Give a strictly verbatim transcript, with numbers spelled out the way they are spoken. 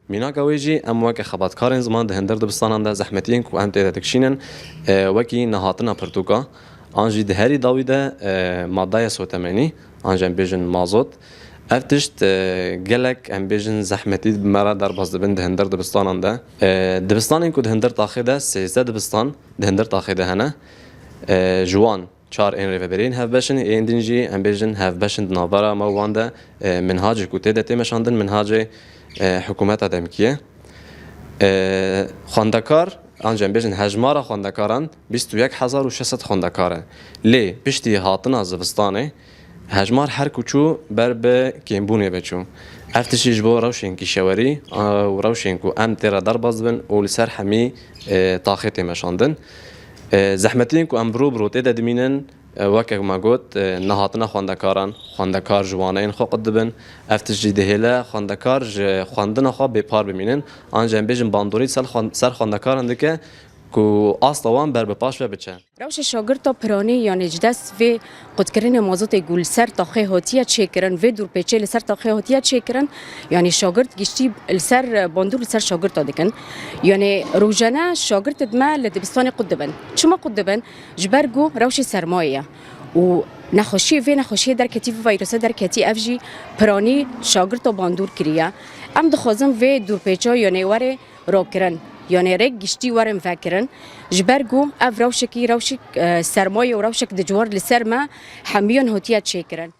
Mînaka wê jî em weke xebatkarên ziman di hundir dibistanan de zehmetiyên ku em tê de dikişînin, e, wekî nehatina pirtûka, an jî di herî dawî de, e, madeya sotemenî, an jî em bêjin mazot. Ev tişt, e, gelek em bêjin zehmetî bi me re derbas dibin di hundir dibistanan de. E, dibistanên ku di hundir taxê de sêzdeh dibistan di hundir taxê de hene. E, ji wan çar ên rêveberiyên hevbeş in, ên din jî em bêjin hevbeş in di navbera me û wan de, e, minhacê ku tê de tê meşandin, minhacê, e, hikûmeta demkî ye. E, xwendekar, an jî em bêjin hejmara xwendekaran bîst û yek hezar û şeş sed xwendekar e. Lê piştî hatina zivistanê hejmar her ku çû ber bi kêmbûnê ve çû. Ev tiştî ji bo rewşên kîşewerî, a, û rewşên ku em tê re derbas dibin û li ser hemî, e, taxê tê meşandin. E, zehmetiyên ku em bi rû bi rû tê de dimînin, e, weke me got, e, nehatina xwendekaran, xwendekar ji waneyên xwe qut dibin. Ev tişt jî dihêle xwendekar ji xwendina xwe bêpar bimînin. An jî em bêjin bandorî ser xwen-, ser xwendekaran dike ku asta wan ber bi paş ve biçe. Rewşa şagirta piranî, yanî ji dest vê qutkirinê mazotê ku li ser taxê hatiye çêkirin, vê dûrpêçê li ser taxê hatiye çêkirin, yanî şagirt giştî li ser bandor li ser şagirta dikin. Yanî rojane şagirt di me li dibistanê qut dibin. Çima qut dibin? Ji ber ku rewşê sermayê ye. Û nexweşiyê, vê nexweşiyê derketî, vê vîrusa derketî, ev jî piranî şagirta bandor kiriye. Em dixwazin vê dûrpêça, yanî were rakirin, yanî rêk giştî werin vekirin. Ji ber ku ev rewşekî, rewşek, e, sermayê û rewşek dijwar li ser me hemiyan hatiye çêkirin.